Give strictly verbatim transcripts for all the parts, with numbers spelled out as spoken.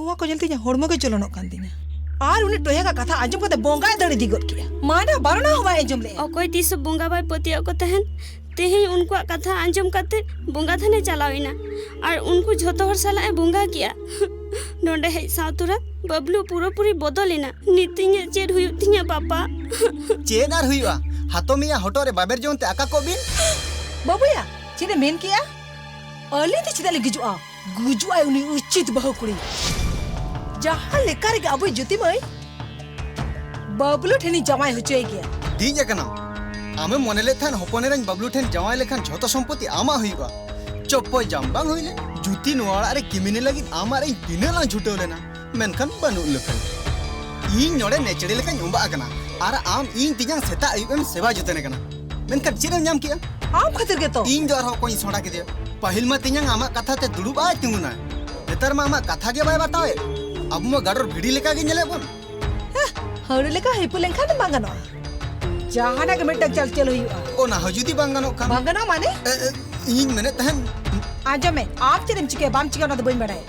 ᱱᱚᱣᱟ ᱠᱚ ᱧᱮᱞᱛᱮ ᱤᱧᱟᱹᱜ ᱦᱚᱲᱢᱚ ᱜᱮ ᱡᱚᱞᱚᱱᱚᱜ ᱠᱟᱱ ᱛᱤᱧᱟ᱾ ᱟᱨ ᱩᱱᱤ ᱴᱚᱭᱟᱜᱟᱜ ᱠᱟᱛᱷᱟ ᱟᱸᱡᱚᱢ ᱠᱟᱛᱮ ᱵᱚᱸᱜᱟᱭ ᱫᱟᱹᱲ ᱤᱫᱤ ᱜᱚᱫ ᱠᱮᱜᱼᱟ᱾ ᱢᱟᱱᱟ ᱵᱟᱨᱚᱱᱟ ᱦᱚᱸ ᱵᱟᱭ ᱟᱸᱡᱚᱢ ᱞᱮᱜᱼᱟ᱾ ᱚᱠᱚᱭ ᱛᱤᱥ ᱦᱚᱸ ᱵᱚᱸᱜᱟ ᱵᱟᱭ ᱯᱟᱹᱛᱭᱟᱹᱜ ᱠᱚ ᱛᱟᱦᱮᱱ, ᱛᱮᱦᱮᱧ ᱩᱱᱠᱩᱣᱟᱜ ᱠᱟᱛᱷᱟ ᱟᱸᱡᱚᱢ ᱠᱟᱛᱮ ᱵᱚᱸᱜᱟ ᱛᱷᱟᱱᱮ ᱪᱟᱞᱟᱣ ᱮᱱᱟ᱾ ᱟᱨ ᱩᱱᱠᱩ ᱡᱷᱚᱛᱚ ᱦᱚᱲ ᱥᱟᱞᱟᱜ ᱮ ᱵᱚᱸᱜᱟ ᱠᱮᱜᱼᱟ᱾ ᱱᱚᱰᱮ ᱦᱮᱡ ᱥᱟᱶ ᱛᱚᱨᱟ ᱵᱟᱵᱞᱩ ᱯᱩᱨᱟᱹᱯᱩᱨᱤ ᱵᱚᱫᱚᱞ ᱮᱱᱟ᱾ ᱱᱤᱛ ᱤᱧᱟᱜ ᱪᱮᱫ ᱦᱩᱭᱩᱜ ᱛᱤᱧᱟ, ᱯᱟᱯᱟ? ᱪᱮᱫ ᱟᱨ ᱦᱩᱭᱩᱜᱼᱟ? ᱦᱟᱛᱚᱢᱤᱭᱟᱜ ᱦᱚᱴᱚᱜ ᱨᱮ ᱵᱟᱵᱮᱨ ᱡᱚᱝ ᱛᱮ ᱟᱠᱟ ᱠᱚᱜ ᱵᱤᱱ᱾ ᱵᱟᱹᱵᱩᱭᱟ, ᱪᱮᱫ ᱮ ᱢᱮᱱ ᱠᱮᱜᱼᱟ? ᱟᱹᱞᱤᱧ ᱫᱚ ᱪᱮᱫᱟᱜ ᱞᱤᱧ ᱜᱩᱡᱩᱜᱼᱟ? ᱜᱩᱡᱩᱜᱼᱟᱭ ᱩᱱᱤ ᱩᱪᱤᱛ ᱵᱟᱹᱦᱩ ᱠᱩᱲᱤ᱾ ᱡᱟᱦᱟᱸ ᱞᱮᱠᱟ ᱨᱮᱜᱮ ᱟᱵᱚᱭ ᱡᱩᱛᱤ ᱢᱟᱹᱭ ᱵᱟᱵᱞᱩ ᱴᱷᱮᱱᱤᱧ ᱡᱟᱶᱟᱭ ᱦᱚᱪᱚᱭ ᱜᱮᱭᱟ᱾ ᱴᱷᱤᱠ ᱟᱠᱟᱱᱟ᱾ ᱟᱢᱮᱢ ᱢᱚᱱᱮ ᱞᱮᱫ ᱛᱟᱦᱮᱸᱱ ᱦᱚᱯᱚᱱ ᱮᱨᱟᱧ ᱵᱟᱵᱞᱩ ᱴᱷᱮᱱ ᱡᱟᱶᱟᱭ ᱞᱮᱠᱷᱟᱱ ᱡᱷᱚᱛᱚ ᱥᱚᱢᱯᱚᱛᱤ ᱟᱢᱟᱜ ᱦᱩᱭᱩᱜᱼᱟ᱾ ᱪᱚᱯᱯᱚᱭ ᱡᱟᱢ ᱵᱟᱝ ᱦᱩᱭ ᱞᱮᱱ᱾ ᱡᱩᱛᱤ ᱱᱚᱣᱟ ᱚᱲᱟᱜ ᱨᱮ ᱠᱤᱢᱤᱱᱮ ᱞᱟᱹᱜᱤᱫ ᱟᱢ ᱟᱨ ᱤᱧ ᱛᱤᱱᱟᱹᱜ ᱞᱟᱝ ᱪᱷᱩᱴᱟᱹᱣ ᱞᱮᱱᱟ, ᱢᱮᱱᱠᱷᱟᱱ ᱵᱟᱹᱱᱩᱜ ᱞᱮᱠᱷᱟᱱ᱾ ᱤᱧ ᱱᱚᱰᱮ ᱱᱮᱪᱲᱮ ᱞᱮᱠᱟᱧ ᱚᱸᱵᱟᱜ ᱟᱠᱟᱱᱟ ᱟᱨ ᱟᱢ ᱤᱧ ᱛᱮᱧᱟᱝ ᱥᱮᱛᱟᱜ ᱟᱹᱭᱩᱵ ᱮᱢ ᱥᱮᱵᱟ ᱡᱚᱛᱚᱱᱮ ᱠᱟᱱᱟ, ᱢᱮᱱᱠᱷᱟᱱ ᱪᱮᱫ ᱮᱢ ᱧᱟᱢ ᱠᱮᱜᱼᱟ? ᱟᱢ ᱠᱷᱟᱹᱛᱤᱨ ᱜᱮᱛᱚ᱾ ᱤᱧ ᱫᱚ ᱟᱨᱦᱚᱸ ᱚᱠᱚᱭᱤᱧ ᱥᱚᱸᱰᱟ ᱠᱮᱫᱮᱭᱟ? ᱯᱟᱹᱦᱤᱞ ᱢᱟ ᱛᱮᱧᱟᱝ ᱟᱢᱟᱜ ᱠᱟᱛᱷᱟ ᱛᱮ ᱫᱩᱲᱩᱵ ᱟᱭ ᱛᱤᱸᱜᱩᱱᱟᱭ, ᱱᱮᱛᱟᱨ ᱢᱟ ᱟᱢᱟᱜ ᱠᱟᱛᱷᱟ ᱜᱮ ᱵᱟᱭ ᱵᱟᱛᱟᱣᱮᱫ᱾ ᱟᱵᱚ ᱢᱟ ᱜᱟᱰᱚᱨ ᱵᱷᱤᱰᱤ ᱞᱮᱠᱟ ᱜᱮ ᱧᱮᱞᱮᱫ ᱵᱚᱱ᱾ ᱦᱮᱸ, ᱦᱟᱹᱲᱩ ᱞᱮᱠᱟ ᱦᱤᱯᱩ ᱞᱮᱱᱠᱷᱟᱱ ᱫᱚ ᱵᱟᱝ ᱜᱟᱱᱚᱜᱼᱟ᱾ ᱡᱟᱦᱟᱱᱟᱜ ᱜᱮ ᱢᱤᱫᱴᱟᱝ ᱪᱟᱞᱪᱟᱞ ᱦᱩᱭᱩᱜᱼᱟ᱾ ᱚᱱᱟ ᱦᱚᱸ ᱡᱩᱫᱤ ᱵᱟᱝ ᱜᱟᱱᱚᱜ ᱠᱷᱟᱱ? ᱵᱟᱝ ᱜᱟᱱᱚᱜᱼᱟ ᱢᱟᱱᱮ? ᱮ, ᱮ, ᱤᱧ ᱢᱮᱱᱮᱫ ᱛᱟᱦᱮᱸᱱ᱾ ᱟᱸᱡᱚᱢ ᱢᱮ, ᱟᱢ ᱪᱮᱫ ᱮᱢ ᱪᱤᱠᱟᱹᱭᱟ ᱵᱟᱢ ᱪᱤᱠᱟᱹᱭᱟ ᱚᱱᱟ ᱫᱚ ᱵᱟᱹᱧ ᱵᱟᱲᱟᱭᱟ,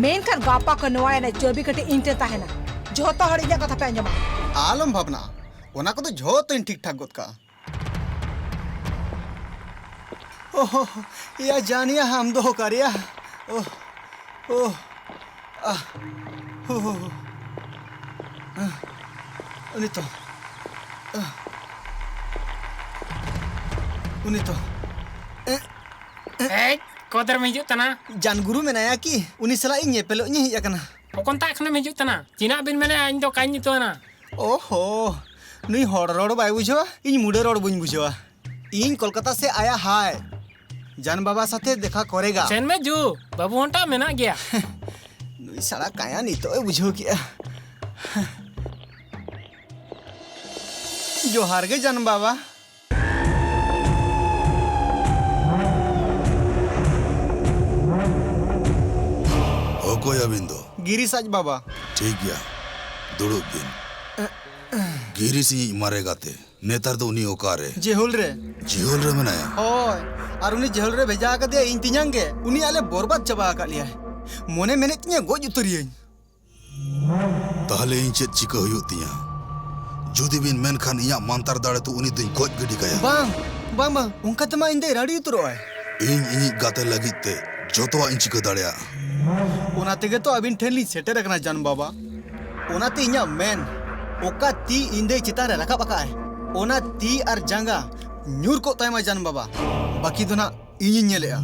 ᱢᱮᱱᱠᱷᱟᱱ ᱜᱟᱯᱟ ᱠᱷᱚᱱ ᱱᱚᱣᱟ ᱨᱮᱱᱟᱜ ᱪᱟᱹᱵᱤ ᱠᱟᱹᱴᱷᱤ ᱤᱧ ᱴᱷᱮᱱ ᱛᱟᱦᱮᱱᱟ᱾ ᱡᱷᱚᱛᱚ ᱦᱚᱲ ᱤᱧᱟᱹᱜ ᱠᱟᱛᱷᱟ ᱯᱮ ᱟᱸᱡᱚᱢᱟ᱾ ᱟᱞᱚᱢ ᱵᱷᱟᱵᱽᱱᱟᱜᱼᱟ, ᱚᱱᱟ ᱠᱚᱫᱚ ᱡᱷᱚᱛᱚᱧ ᱴᱷᱤᱠ ᱴᱷᱟᱠ ᱜᱚᱫ ᱠᱟᱜᱼᱟ᱾ ᱳᱦᱳ, ᱭᱟ ᱡᱟᱱᱤᱭᱟ, ᱟᱢ ᱫᱚ ᱚᱠᱟᱨᱮᱭᱟ? ᱳᱦ, ᱳᱦ, ᱟᱦ, ᱦᱳ, ᱦᱳ, ᱦᱳ᱾ ᱟᱦ, ᱩᱱᱤ ᱛᱚ, ᱟᱦ, ᱩᱱᱤ ᱛᱚ, ᱮ, ᱮ᱾ ᱮᱭ, ᱠᱚᱫᱨᱮᱢ ᱦᱤᱡᱩᱜ ᱠᱟᱱᱟ? ᱡᱟᱱᱜᱩᱨᱩ ᱢᱮᱱᱟᱭᱟ ᱠᱤ? ᱩᱱᱤ ᱥᱟᱞᱟᱜ ᱤᱧ ᱧᱮᱯᱮᱞᱚᱜ ᱤᱧ ᱦᱮᱡ ᱟᱠᱟᱱᱟ᱾ ᱚᱠᱚᱱᱛᱟ ᱮᱠᱷᱚᱱᱮᱢ ᱦᱤᱡᱩᱜ ᱠᱟᱱᱟ? ᱪᱤᱱᱟᱜ ᱵᱤᱱ ᱢᱮᱱᱮᱫᱼᱟ, ᱤᱧ ᱫᱚ ᱠᱟᱹᱧ ᱧᱩᱛᱩᱢ ᱟᱱᱟ᱾ ᱳᱦᱳ, ᱱᱩᱭ ᱦᱚᱲ ᱨᱚᱲ ᱵᱟᱭ ᱵᱩᱡᱷᱟᱹᱣᱟ, ᱤᱧ ᱢᱩᱰᱟᱹ ᱨᱚᱲ ᱵᱟᱹᱧ ᱵᱩᱡᱷᱟᱹᱣᱟ᱾ ᱤᱧ ᱠᱳᱞᱠᱟᱛᱟ ᱥᱮ ᱟᱭᱟ ᱦᱟᱭ, ᱡᱟᱱ ᱵᱟᱵᱟ ᱥᱟᱛᱮ ᱫᱮᱠᱷᱟ ᱠᱚᱨᱮᱜᱟ᱾ ᱥᱮᱱ ᱢᱮ ᱡᱩ, ᱵᱟᱹᱵᱩ ᱦᱚᱱᱴᱟ ᱢᱮᱱᱟᱜ ᱜᱮᱭᱟ᱾ ᱱᱩᱭ ᱥᱟᱲᱟ ᱠᱟᱭᱟ ᱱᱤᱛᱚᱜ ᱮ ᱵᱩᱡᱷᱟᱹᱣ ᱠᱮᱜᱼᱟ᱾ ᱡᱚᱦᱟᱨ ᱜᱮ ᱡᱟᱱ ᱵᱟᱵᱟ᱾ ᱚᱠᱚᱭ ᱟᱹᱵᱤᱱ ᱫᱚ? ᱜᱤᱨᱤᱥ ᱟᱡ ᱵᱟᱵᱟ᱾ ᱴᱷᱤᱠ ᱜᱮᱭᱟ, ᱫᱩᱲᱩᱵ ᱵᱤᱱ᱾ ᱜᱤᱨᱤᱥ ᱤᱧᱤᱡ ᱢᱟᱨᱮ ᱜᱟᱛᱮ᱾ ᱱᱮᱛᱟᱨ ᱫᱚ ᱩᱱᱤ ᱚᱠᱟᱨᱮ? ᱡᱮᱦᱳᱞ ᱨᱮ᱾ ᱡᱮᱦᱳᱞ ᱨᱮ ᱢᱮᱱᱟᱭᱟ? ᱦᱳᱭ, ᱟᱨ ᱩᱱᱤ ᱡᱮᱦᱳᱞ ᱨᱮ ᱵᱷᱮᱡᱟ ᱟᱠᱟᱫᱮᱭᱟ ᱤᱧ ᱛᱮᱧᱟᱝ ᱜᱮ᱾ ᱩᱱᱤ ᱟᱞᱮ ᱵᱚᱨᱵᱟᱫ ᱪᱟᱵᱟ ᱟᱠᱟᱫ ᱞᱮᱭᱟᱭ᱾ ᱢᱚᱱᱮ ᱢᱮᱱᱮᱫ ᱛᱤᱧᱟᱹ ᱜᱚᱡ ᱩᱛᱟᱹᱨᱤᱭᱟᱹᱧ᱾ ᱛᱟᱦᱞᱮ ᱤᱧ ᱪᱮᱫ ᱪᱤᱠᱟᱹ ᱦᱩᱭᱩᱜ ᱛᱤᱧᱟ? ᱡᱩᱫᱤ ᱵᱤᱱ ᱢᱮᱱᱠᱷᱟᱱ ᱤᱧᱟᱜ ᱢᱟᱱᱛᱟᱨ ᱫᱟᱲᱮ ᱛᱮ ᱩᱱᱤ ᱫᱚᱧ ᱜᱚᱡ ᱜᱤᱰᱤ ᱠᱟᱭᱟ᱾ ᱵᱟᱝ, ᱵᱟᱝ, ᱵᱟᱝ, ᱚᱱᱠᱟ ᱛᱮᱢᱟ ᱤᱧ ᱫᱚᱭ ᱨᱟᱹᱲᱤ ᱩᱛᱟᱹᱨᱚᱜᱼᱟᱭ᱾ ᱤᱧ ᱤᱧᱤᱡ ᱜᱟᱛᱮ ᱞᱟᱹᱜᱤᱫ ᱛᱮ ᱡᱚᱛᱚᱣᱟᱜ ᱤᱧ ᱪᱤᱠᱟᱹ ᱫᱟᱲᱮᱭᱟᱜᱼᱟ᱾ ᱚᱱᱟ ᱛᱮᱜᱮ ᱛᱚ ᱟᱹᱵᱤᱱ ᱴᱷᱮᱱ ᱞᱤᱧ ᱥᱮᱴᱮᱨ ᱟᱠᱟᱱᱟ ᱡᱟᱱ ᱵᱟᱵᱟ᱾ ᱚᱱᱟᱛᱮ ᱤᱧᱟᱜ ᱢᱮᱱ, ᱚᱠᱟ ᱛᱤ ᱤᱧ ᱫᱟᱹᱭ ᱪᱮᱛᱟᱱ ᱨᱮ ᱨᱟᱠᱟᱵ ᱟᱠᱟᱫ ᱟᱭ, ᱚᱱᱟ ᱛᱤ ᱟᱨ ᱡᱟᱸᱜᱟ ᱧᱩᱨ ᱠᱚᱜ ᱛᱟᱭ ᱢᱟ ᱡᱟᱱ ᱵᱟᱵᱟ᱾ ᱵᱟᱹᱠᱤ ᱫᱚ ᱱᱟᱜ ᱤᱧᱤᱧ ᱧᱮᱞᱮᱜᱼᱟ᱾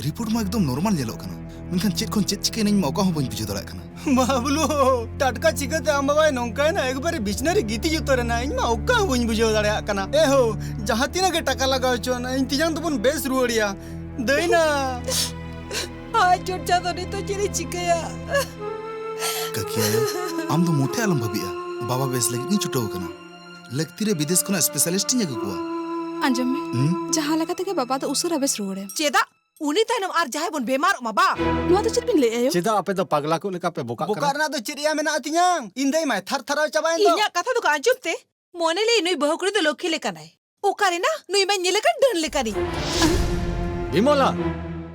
ᱨᱤᱯᱳᱨᱴ ᱢᱟ ᱮᱠᱫᱚᱢ ᱱᱚᱨᱢᱟᱞ ᱧᱮᱞᱚᱜ ᱠᱟᱱᱟ, ᱢᱮᱱᱠᱷᱟᱱ ᱪᱮᱫ ᱠᱷᱚᱱ ᱪᱮᱫ ᱪᱤᱠᱟᱹᱭᱮᱱᱟ ᱤᱧ ᱢᱟ ᱚᱠᱟ ᱦᱚᱸ ᱵᱟᱹᱧ ᱵᱩᱡᱷᱟᱹᱣ ᱫᱟᱲᱮᱭᱟᱜ ᱠᱟᱱᱟ᱾ ᱵᱟᱵᱞᱩ, ᱴᱟᱴᱠᱟ ᱪᱤᱠᱟᱹᱛᱮ ᱟᱢ ᱵᱟᱵᱟᱭ ᱱᱚᱝᱠᱟᱭᱮᱱᱟ? ᱮᱠᱵᱟᱨᱮ ᱵᱤᱪᱷᱱᱟᱹ ᱨᱮ ᱜᱤᱛᱤᱡ ᱩᱛᱟᱹᱨᱮᱱᱟ᱾ ᱤᱧ ᱢᱟ ᱚᱠᱟ ᱦᱚᱸ ᱵᱟᱹᱧ ᱵᱩᱡᱷᱟᱹᱣ ᱫᱟᱲᱮᱭᱟᱜ ᱠᱟᱱᱟ᱾ ᱮ ᱦᱳ, ᱡᱟᱦᱟᱸ ᱛᱤᱱᱟᱹᱜ ᱜᱮ ᱴᱟᱠᱟ ᱞᱟᱜᱟᱣ ᱦᱚᱪᱚᱣᱟᱱᱟ, ᱤᱧ ᱛᱮᱧᱟᱝ ᱫᱚᱵᱚᱱ ᱵᱮᱥ ᱨᱩᱣᱟᱹᱲᱮᱭᱟ᱾ ᱫᱟᱹᱭᱱᱟ᱾ ᱦᱟᱭ ᱪᱚᱴ ᱪᱟᱸᱫᱚ, ᱱᱤᱛᱚᱜ ᱪᱮᱫ ᱤᱧ ᱪᱤᱠᱟᱹᱭᱟ? ᱠᱟᱹᱠᱤ ᱟᱭᱳ, ᱟᱢ ᱫᱚ ᱢᱚᱴᱷᱮ ᱟᱞᱚᱢ ᱵᱷᱟᱹᱵᱤᱜᱼᱟ᱾ ᱵᱟᱵᱟ ᱵᱮᱥ ᱞᱟᱹᱜᱤᱫ ᱤᱧ ᱪᱷᱩᱴᱟᱹᱣ ᱟᱠᱟᱱᱟ᱾ ᱞᱟᱹᱠᱛᱤ ᱨᱮ ᱵᱤᱫᱮᱥ ᱠᱷᱚᱱᱟᱜ ᱥᱯᱮᱥᱟᱞᱤᱥᱴ ᱤᱧ ᱟᱹᱜᱩ ᱠᱚᱣᱟ᱾ ᱟᱸᱡᱚᱢ ᱢᱮ, ᱦᱩᱸ? ᱡᱟᱦᱟᱸ ᱞᱮᱠᱟ ᱛᱮᱜᱮ ᱵᱟᱵᱟ ᱫᱚ ᱩᱥᱟᱹᱨᱟ ᱵᱮᱥ ᱨᱩᱣᱟᱹᱲᱮᱢ᱾ ᱪᱮᱫᱟᱜ? ᱩᱱᱤ ᱛᱟᱭᱱᱚᱢ ᱟᱨ ᱡᱟᱦᱟᱸᱭ ᱵᱚᱱ ᱵᱮᱢᱟᱨᱚᱜ ᱢᱟ, ᱵᱟ᱾ ᱱᱚᱣᱟ ᱫᱚ ᱪᱮᱫ ᱵᱤᱱ ᱞᱟᱹᱭᱮᱫᱼᱟ ᱭᱳ? ᱪᱮᱫᱟᱜ ᱟᱯᱮ ᱫᱚ ᱯᱟᱜᱽᱞᱟ ᱠᱚ ᱞᱮᱠᱟ ᱯᱮ ᱵᱚᱠᱟᱜ ᱵᱚᱠᱟᱜ ᱠᱟᱱᱟ? ᱨᱮᱱᱟᱜ ᱫᱚ ᱪᱮᱫ ᱭᱟ ᱢᱮᱱᱟᱜᱼᱟ ᱛᱤᱧᱟᱹᱝ? ᱤᱧ ᱫᱟᱹᱭ ᱢᱟᱭ ᱛᱷᱟᱨ ᱛᱷᱟᱨᱟᱣ ᱪᱟᱵᱟᱭᱮᱱ ᱫᱚ᱾ ᱤᱧᱟᱜ ᱠᱟᱛᱷᱟ ᱫᱚ ᱟᱸᱡᱚᱢ ᱛᱮ᱾ ᱢᱚᱱᱮ ᱞᱟᱹᱭ ᱱᱩᱭ ᱵᱟᱹᱦᱩ ᱠᱩᱲᱤ ᱫᱚ ᱞᱚᱠᱠᱷᱤ ᱞᱮᱠᱟᱱᱟᱭ᱾ ᱚᱠᱟᱨᱮ ᱱᱟ? ᱱᱩᱭ ᱢᱟᱧ ᱧᱮᱞᱮ ᱠᱟᱱ ᱰᱟᱹᱱ ᱞᱮᱠᱟᱱᱤᱡ᱾ ᱵᱤᱢᱚᱞᱟ!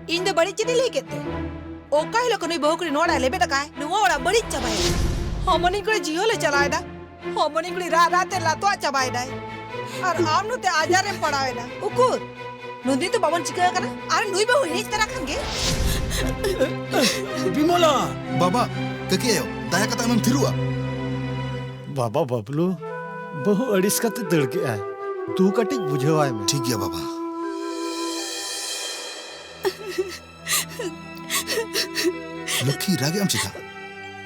ᱤᱧ ᱫᱚ ᱵᱟᱹᱲᱤᱡ ᱪᱮᱫ ᱤᱧ ᱞᱟᱹᱭ ᱠᱮᱫ ᱛᱮ? ᱚᱠᱟ ᱦᱤᱞᱳᱜ ᱠᱷᱚᱱ ᱱᱩᱭ ᱵᱟᱹᱦᱩ ᱠᱩᱲᱤ ᱱᱚᱣᱟ ᱚᱲᱟᱜ ᱮ ᱞᱮᱵᱮᱫ ᱟᱠᱟᱫ, ᱱᱚᱣᱟ ᱚᱲᱟᱜ ᱵᱟᱹᱲᱤᱡ ᱪᱟᱵᱟᱭᱮᱱᱟ᱾ ᱦᱚᱢᱚᱱᱤᱧ ᱠᱩᱲᱤ ᱡᱤᱦᱚᱞ ᱮ ᱪᱟᱞᱟᱣᱮᱫᱟ᱾ ᱦᱚᱢᱚᱱᱤᱧ ᱠᱩᱲᱤ ᱨᱟᱜ ᱨᱟᱜ ᱛᱮ ᱞᱟᱛᱚᱣᱟᱜ ᱪᱟᱵᱟᱭᱮᱱᱟᱭ᱾ ᱟᱨ ᱟᱢ ᱱᱚᱛᱮ ᱟᱡᱟᱨ ᱨᱮᱢ ᱯᱟᱲᱟᱣᱮᱱᱟ᱾ ᱩᱠᱩᱨ? ᱱᱩᱱᱫᱤᱱ ᱫᱚ ᱵᱟᱵᱚᱱ ᱪᱤᱠᱟᱹ ᱟᱠᱟᱱᱟ, ᱟᱨ ᱱᱩᱭ ᱵᱟᱹᱦᱩ ᱦᱮᱡ ᱛᱚᱨᱟ ᱠᱷᱟᱱ ᱜᱮ᱾ ᱵᱤᱢᱚᱞᱟ! ᱵᱟᱵᱟ, ᱠᱟᱹᱠᱤ ᱟᱭᱳ, ᱫᱟᱭᱟ ᱠᱟᱛᱮ ᱟᱢᱮᱢ ᱛᱷᱤᱨᱚᱜᱼᱟ᱾ ᱵᱟᱵᱟ ᱵᱟᱵᱞᱩ, ᱵᱟᱹᱦᱩ ᱟᱹᱲᱤᱥ ᱠᱟᱛᱮ ᱫᱟᱹᱲ ᱠᱮᱜᱼᱟᱭ᱾ ᱛᱩ ᱠᱟᱹᱴᱤᱡ ᱵᱩᱡᱷᱟᱹᱣᱟᱭ ᱢᱮ᱾ ᱴᱷᱤᱠ ᱜᱮᱭᱟ ᱵᱟᱵᱟ᱾ ᱞᱚᱠᱠᱷᱤ, ᱨᱟᱜᱮᱜ ᱟᱢ ᱪᱮᱫᱟᱜ?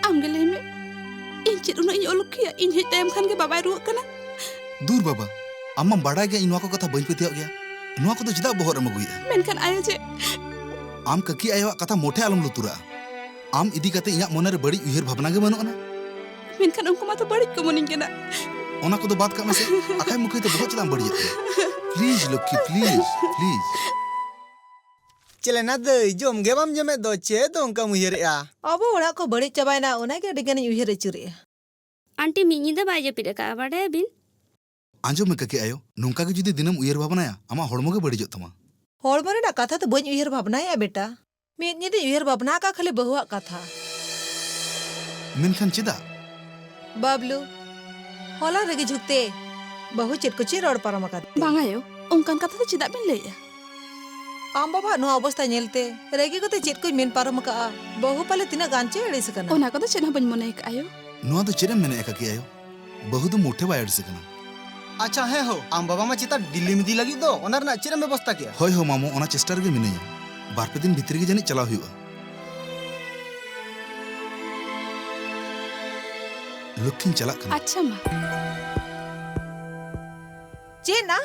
ᱟᱢ ᱜᱮ ᱞᱟᱹᱭ ᱢᱮ, ᱤᱧ ᱪᱮᱫ ᱩᱱᱟᱹᱜ ᱤᱧ ᱚᱞᱚᱠᱠᱷᱤᱭᱟ? ᱤᱧ ᱦᱮᱡ ᱛᱟᱭᱚᱢ ᱠᱷᱟᱱ ᱜᱮ ᱵᱟᱵᱟᱭ ᱨᱩᱣᱟᱹᱜ ᱠᱟᱱᱟ᱾ ᱫᱩᱨ ᱵᱟᱵᱟ, ᱟᱢ ᱢᱟᱢ ᱵᱟᱰᱟᱭ ᱜᱮᱭᱟ ᱤᱧ ᱱᱚᱣᱟ ᱠᱚ ᱠᱟᱛᱷᱟ ᱵᱟᱹᱧ ᱯᱟᱹᱛᱭᱟᱹᱣᱟᱜ ᱜᱮᱭᱟ᱾ ᱱᱚᱣᱟ ᱠᱚᱫᱚ ᱪᱮᱫᱟᱜ ᱵᱚᱦᱚᱜ ᱨᱮᱢ ᱟᱹᱜᱩᱭᱮᱫᱼᱟ? ᱢᱮᱱᱠᱷᱟᱱ ᱟᱭᱳ ᱡᱮ ᱟᱢ ᱠᱟᱹᱠᱤ ᱟᱭᱳᱣᱟᱜ ᱠᱟᱛᱷᱟ ᱢᱚᱴᱷᱮ ᱟᱞᱚᱢ ᱞᱩᱛᱩᱨᱟᱜᱼᱟ᱾ ᱟᱢ ᱤᱫᱤ ᱠᱟᱛᱮ ᱤᱧᱟᱹᱜ ᱢᱚᱱᱮ ᱨᱮ ᱵᱟᱹᱲᱤᱡ ᱩᱭᱦᱟᱹᱨ ᱵᱷᱟᱵᱽᱱᱟ ᱜᱮ ᱵᱟᱹᱱᱩᱜ ᱟᱱᱟ᱾ ᱢᱮᱱᱠᱷᱟᱱ ᱩᱱᱠᱩ ᱢᱟᱛᱚ ᱵᱟᱹᱲᱤᱡ ᱠᱚ ᱢᱚᱱᱮᱧ ᱠᱟᱱᱟ᱾ ᱚᱱᱟ ᱠᱚᱫᱚ ᱵᱟᱫ ᱠᱟᱜ ᱢᱮᱥᱮ᱾ ᱟᱠᱷᱟᱭ ᱢᱩᱠᱷᱟᱹᱭ ᱛᱮ ᱵᱚᱦᱚᱜ ᱪᱮᱫᱟᱜ ᱮᱢ ᱵᱟᱹᱲᱤᱡᱮᱫ ᱛᱟᱢᱟ? Please Lokkhi, please, please. ᱪᱮᱞᱮᱱᱟ ᱫᱟᱹᱭ, ᱡᱚᱢ ᱜᱮ ᱵᱟᱢ ᱡᱚᱢᱮᱫ ᱫᱚ, ᱪᱮᱫ ᱚᱱᱠᱟᱢ ᱩᱭᱦᱟᱹᱨᱮᱜᱼᱟ? ᱟᱵᱚ ᱚᱲᱟᱜ ᱠᱚ ᱵᱟᱹᱲᱤᱡ ᱪᱟᱵᱟᱭᱮᱱᱟ, ᱚᱱᱟᱜᱮ ᱟᱹᱰᱤ ᱜᱟᱱᱤᱧ ᱩᱭᱦᱟᱹᱨ ᱟᱹᱪᱩᱨᱮᱜᱼᱟ᱾ ᱟᱱᱴᱤ ᱢᱤᱫ ᱧᱤᱫᱟᱹ ᱵᱟᱭ ᱡᱟᱹᱯᱤᱫ ᱟᱠᱟᱫᱼᱟ, ᱵᱟᱰᱟᱭᱟᱵᱤᱱ? ᱟᱸᱡᱚᱢ ᱢᱮ ᱠᱟᱹᱠᱤ ᱟᱭᱳ, ᱱᱚᱝᱠᱟ ᱜᱮ ᱡᱩᱫᱤ ᱫᱤᱱᱮᱢ ᱩᱭᱦᱟᱹᱨ ᱵᱷᱟᱵᱽᱱᱟᱭᱟ, ᱟᱢᱟᱜ ᱦᱚᱲᱢᱚ ᱜᱮ ᱵᱟᱹᱲᱤᱡᱚᱜ ᱛᱟᱢᱟ᱾ ᱦᱚᱲᱢᱚ ᱨᱮᱱᱟᱜ ᱠᱟᱛᱷᱟ ᱫᱚ ᱵᱟᱹᱧ ᱩᱭᱦᱟᱹᱨ ᱵᱷᱟᱵᱽᱱᱟᱭᱮᱫᱼᱟ ᱵᱮᱴᱟ᱾ ᱢᱤᱫ ᱧᱤᱫᱟᱹᱧ ᱩᱭᱦᱟᱹᱨ ᱵᱷᱟᱵᱽᱱᱟ ᱟᱠᱟᱫ ᱠᱷᱟᱹᱞᱤ ᱵᱟᱹᱦᱩᱣᱟᱜ ᱠᱟᱛᱷᱟ᱾ ᱢᱮᱱᱠᱷᱟᱱ ᱪᱮᱫᱟᱜ? ᱵᱟᱵᱞᱩ, ᱦᱚᱞᱟ ᱨᱟᱹᱜᱤ ᱡᱷᱩᱠᱛᱮ ᱵᱟᱹᱦᱩ ᱪᱮᱫ ᱠᱚᱪᱚᱭ ᱨᱚᱲ ᱯᱟᱨᱚᱢ ᱟᱠᱟᱫ᱾ ᱵᱟᱝ ᱟᱭᱳ, ᱚᱱᱠᱟᱱ ᱠᱟᱛᱷᱟ ᱫᱚ ᱪᱮᱫᱟᱜ ᱵᱤᱱ ᱞᱟᱹᱭᱮᱜᱼᱟ? ᱟᱢ ᱵᱟᱵᱟᱣᱟᱜ ᱱᱚᱣᱟ ᱚᱵᱚᱥᱛᱟ ᱧᱮᱞᱛᱮ ᱨᱟᱹᱜᱤ ᱠᱟᱛᱮ ᱪᱮᱫ ᱠᱚᱧ ᱢᱮᱱ ᱯᱟᱨᱚᱢ ᱟᱠᱟᱫᱼᱟ᱾ ᱵᱟᱹᱦᱩ ᱯᱟᱞᱮ ᱛᱤᱱᱟᱹᱜ ᱜᱟᱱ ᱪᱚᱭ ᱟᱹᱲᱤᱥ ᱟᱠᱟᱱᱟ᱾ ᱚᱱᱟ ᱠᱚᱫᱚ ᱪᱮᱫ ᱦᱚᱸ ᱵᱟᱹᱧ ᱢᱚᱱᱮ ᱟᱠᱟᱫᱼᱟ ᱟᱭᱳ᱾ ᱱᱚᱣᱟ ᱫᱚ ᱪᱮᱫ ᱮᱢ ᱢᱮᱱᱮᱫᱼᱟ ᱠᱟᱹᱠᱤ ᱟᱭᱳ? ᱵᱟᱹᱦᱩ ᱫᱚ ᱢᱚᱴᱷᱮ ᱵᱟᱭ ᱟᱹᱲᱤᱥ ᱟᱠᱟᱱᱟ᱾ ᱟᱪᱪᱷᱟ, ᱦᱮᱸ ᱦᱳ, ᱟᱢ ᱵᱟᱵᱟ ᱢᱟ ᱪᱮᱛᱟ ᱫᱤᱞᱞᱤᱢ ᱤᱫᱤ ᱞᱟᱹᱜᱤᱫ ᱫᱚ, ᱚᱱᱟ ᱨᱮᱱᱟᱜ ᱪᱮᱫ ᱮᱢ ᱵᱮᱵᱚᱥᱛᱟ ᱠᱮᱜᱼᱟ? ᱦᱳᱭ ᱦᱳ ᱢᱟᱢᱚ, ᱚᱱᱟ ᱪᱮᱥᱴᱟ ᱨᱮᱜᱮ ᱢᱤᱱᱟᱹᱧᱟ᱾ ᱵᱟᱨ ᱯᱮ ᱫᱤᱱ ᱵᱷᱤᱛᱨᱤ ᱜᱮ ᱡᱟᱹᱱᱤᱡ ᱪᱟᱞᱟᱣ ᱦᱩᱭᱩᱜᱼᱟ᱾ ᱞᱚᱠᱠᱷᱤᱧ ᱪᱟᱞᱟᱜ ᱠᱟᱱᱟ᱾ ᱟᱪᱪᱷᱟ ᱢᱟ᱾ ᱪᱮᱫ ᱱᱟ?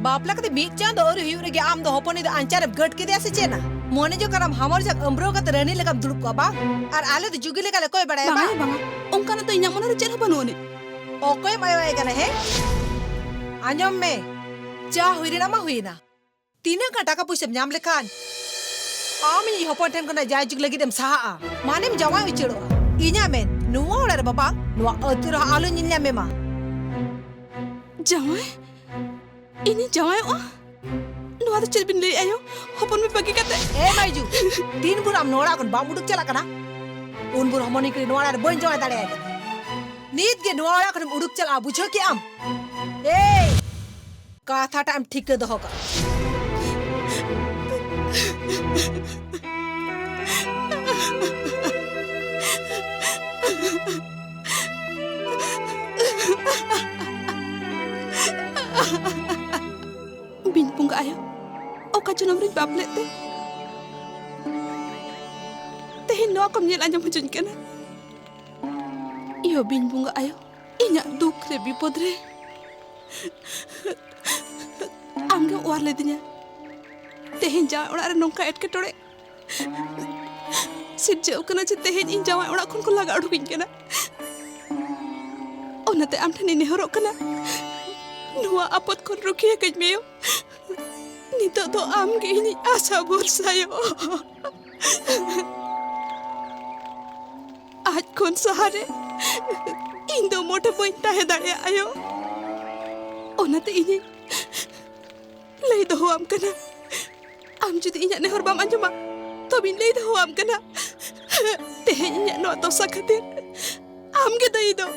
ᱵᱟᱯᱞᱟ ᱠᱟᱛᱮ ᱢᱤᱫ ᱪᱟᱸᱫᱚ ᱟᱹᱣᱨᱤ ᱦᱩᱭᱩᱜ ᱨᱮᱜᱮ ᱟᱢ ᱫᱚ ᱦᱚᱯᱚᱱᱤ ᱫᱚ ᱟᱧᱪᱟᱨᱮᱢ ᱜᱟᱹᱴ ᱠᱮᱫᱮᱭᱟ ᱥᱮ ᱪᱮᱫ ᱱᱟ? ᱢᱚᱱᱮ ᱡᱚᱝ ᱠᱟᱱᱟᱢ ᱦᱟᱢᱚᱨ ᱡᱟᱜ ᱟᱹᱢᱵᱽᱨᱟᱹᱣ ᱠᱟᱛᱮ ᱨᱟᱹᱱᱤ ᱞᱮᱠᱟᱢ ᱫᱩᱲᱩᱵ ᱠᱚᱜᱼᱟ ᱵᱟᱝ? ᱟᱨ ᱟᱞᱮ ᱫᱚ ᱡᱩᱜᱤ ᱞᱮᱠᱟ ᱞᱮ ᱠᱚᱭ ᱵᱟᱲᱟᱭᱟ ᱵᱟᱝᱟ ᱵᱟᱝ? ᱭᱟ ᱵᱟᱝᱟ, ᱚᱱᱠᱟᱱᱟᱜ ᱫᱚ ᱤᱧᱟᱹᱜ ᱢᱚᱱᱮ ᱨᱮ ᱪᱮᱫ ᱦᱚᱸ ᱵᱟᱹᱱᱩᱜ ᱟᱹᱱᱤᱡ᱾ ᱚᱠᱚᱭᱮᱢ ᱟᱭᱳ ᱟᱭ ᱠᱟᱱᱟ ᱦᱮᱸ? ᱟᱸᱡᱚᱢ ᱢᱮ, ᱪᱟ ᱦᱩᱭ ᱨᱮᱱᱟᱜ ᱢᱟ ᱦᱩᱭᱮᱱᱟ᱾ ᱛᱤᱱᱟᱹᱜ ᱜᱟᱱ ᱴᱟᱠᱟ ᱯᱩᱭᱥᱟᱹᱢ ᱧᱟᱢ ᱞᱮᱠᱷᱟᱱ ᱟᱢ ᱤᱧᱤᱡ ᱦᱚᱯᱚᱱ ᱴᱷᱮᱱ ᱠᱷᱚᱱᱟᱜ ᱡᱟᱭᱡᱩᱜᱽ ᱞᱟᱹᱜᱤᱫ ᱮᱢ ᱥᱟᱦᱟᱜᱼᱟ? ᱢᱟᱱᱮᱢ ᱡᱟᱶᱟᱭ ᱩᱪᱟᱹᱲᱚᱜᱼᱟ? ᱤᱧᱟᱜ ᱢᱮᱱ, ᱱᱚᱣᱟ ᱚᱲᱟᱜ ᱨᱮ ᱵᱟᱵᱟ, ᱱᱚᱣᱟ ᱟᱹᱛᱩ ᱨᱮᱦᱚᱸ ᱟᱞᱚ ᱧᱮᱞ ᱧᱟᱢ ᱢᱮ ᱢᱟ᱾ ᱡᱟᱶᱟᱭ? ᱤᱧᱤᱧ ᱡᱟᱶᱟᱭᱚᱜᱼᱟ? ᱱᱚᱣᱟ ᱫᱚ ᱪᱮᱫ ᱵᱤᱱ ᱞᱟᱹᱭᱮᱫᱼᱟ ᱟᱭᱳ? ᱦᱚᱯᱚᱱ ᱢᱮ ᱵᱟᱹᱜᱤ ᱠᱟᱛᱮ᱾ ᱮ ᱵᱟᱭᱡᱩ, ᱛᱤᱱ ᱵᱷᱳᱨ ᱟᱢ ᱱᱚᱣᱟ ᱚᱲᱟᱜ ᱠᱷᱚᱱ ᱵᱟᱢ ᱩᱰᱩᱠ ᱪᱟᱞᱟᱜ ᱠᱟᱱᱟ, ᱩᱱ ᱵᱷᱳᱨ ᱦᱚᱢᱚᱱᱤᱧ ᱠᱩᱲᱤ ᱱᱚᱣᱟ ᱚᱲᱟᱜ ᱨᱮ ᱵᱟᱹᱧ ᱡᱟᱶᱟᱭ ᱫᱟᱲᱮᱭᱟᱭ ᱠᱟᱱᱟ᱾ ᱱᱤᱛ ᱜᱮ ᱱᱚᱣᱟ ᱚᱲᱟᱜ ᱠᱷᱚᱱᱮᱢ ᱩᱰᱩᱠ ᱪᱟᱞᱟᱜᱼᱟ, ᱵᱩᱡᱷᱟᱹᱣ ᱠᱮᱜ ᱟᱢ? ᱮᱭ! ᱠᱟᱛᱷᱟᱴᱟᱜ ᱮᱢ ᱴᱷᱤᱠᱟᱹ ᱫᱚᱦᱚ ᱠᱟᱜᱼᱟ᱾ ᱵᱤᱧ ᱵᱚᱸᱜᱟ ᱟᱭᱳ, ᱚᱠᱟ ᱡᱚᱱᱚᱢ ᱨᱤᱧ ᱯᱟᱯ ᱞᱮᱫ ᱛᱮ ᱛᱮᱦᱮᱧ ᱱᱚᱣᱟ ᱠᱚᱢ ᱧᱮᱞ ᱟᱸᱡᱚᱢ ᱦᱚᱪᱚᱧ ᱠᱟᱱᱟ? ᱤᱭᱳ ᱵᱤᱧ ᱵᱚᱸᱜᱟ ᱟᱭᱳ, ᱤᱧᱟᱜ ᱫᱩᱠ ᱨᱮ ᱵᱤᱯᱚᱫ ᱨᱮ ᱟᱢᱜᱮᱢ ᱚᱣᱟᱨ ᱞᱤᱫᱤᱧᱟ᱾ ᱛᱮᱦᱮᱧ ᱡᱟᱶᱟᱭ ᱚᱲᱟᱜ ᱨᱮ ᱱᱚᱝᱠᱟ ᱮᱴᱠᱮᱴᱚᱬᱮ ᱥᱤᱨᱡᱟᱹᱣ ᱠᱟᱱᱟ ᱡᱮ ᱛᱮᱦᱮᱧ ᱤᱧ ᱡᱟᱶᱟᱭ ᱚᱲᱟᱜ ᱠᱷᱚᱱ ᱠᱚ ᱞᱟᱜᱟ ᱩᱰᱩᱠᱤᱧ ᱠᱟᱱᱟ᱾ ᱚᱱᱟᱛᱮ ᱟᱢ ᱴᱷᱮᱱᱤᱧ ᱱᱮᱦᱚᱨᱚᱜ ᱠᱟᱱᱟ, ᱱᱚᱣᱟ ᱟᱯᱚᱫ ᱠᱷᱚᱱ ᱨᱩᱠᱷᱤᱭᱟᱹ ᱠᱟᱹᱧ ᱢᱮᱭᱳ᱾ ᱱᱤᱛᱚᱜ ᱫᱚ ᱟᱢ ᱜᱮ ᱤᱧᱤᱡ ᱟᱥᱟ ᱵᱷᱚᱨᱥᱟᱭᱳ᱾ ᱟᱡ ᱠᱷᱚᱱ ᱥᱟᱦᱟᱨᱮ ᱤᱧ ᱫᱚ ᱢᱚᱴᱷᱮ ᱵᱟᱹᱧ ᱛᱟᱦᱮᱸ ᱫᱟᱲᱮᱭᱟᱜᱼᱟ ᱟᱭᱳ᱾ ᱚᱱᱟᱛᱮ ᱤᱧᱤᱧ ᱞᱟᱹᱭ ᱫᱚᱦᱚᱣᱟᱢ ᱠᱟᱱᱟ, ᱟᱢ ᱡᱩᱫᱤ ᱤᱧᱟᱜ ᱱᱮᱦᱚᱨ ᱵᱟᱢ ᱟᱸᱡᱚᱢᱟ, ᱛᱚᱵᱮᱧ ᱞᱟᱹᱭ ᱫᱚᱦᱚᱣᱟᱢ ᱠᱟᱱᱟ, ᱛᱮᱦᱮᱧ ᱤᱧᱟᱜ ᱱᱚᱣᱟ ᱫᱚᱥᱟ ᱠᱷᱟᱹᱛᱤᱨ ᱟᱢ ᱜᱮ ᱫᱟᱹᱭᱤ ᱫᱚ᱾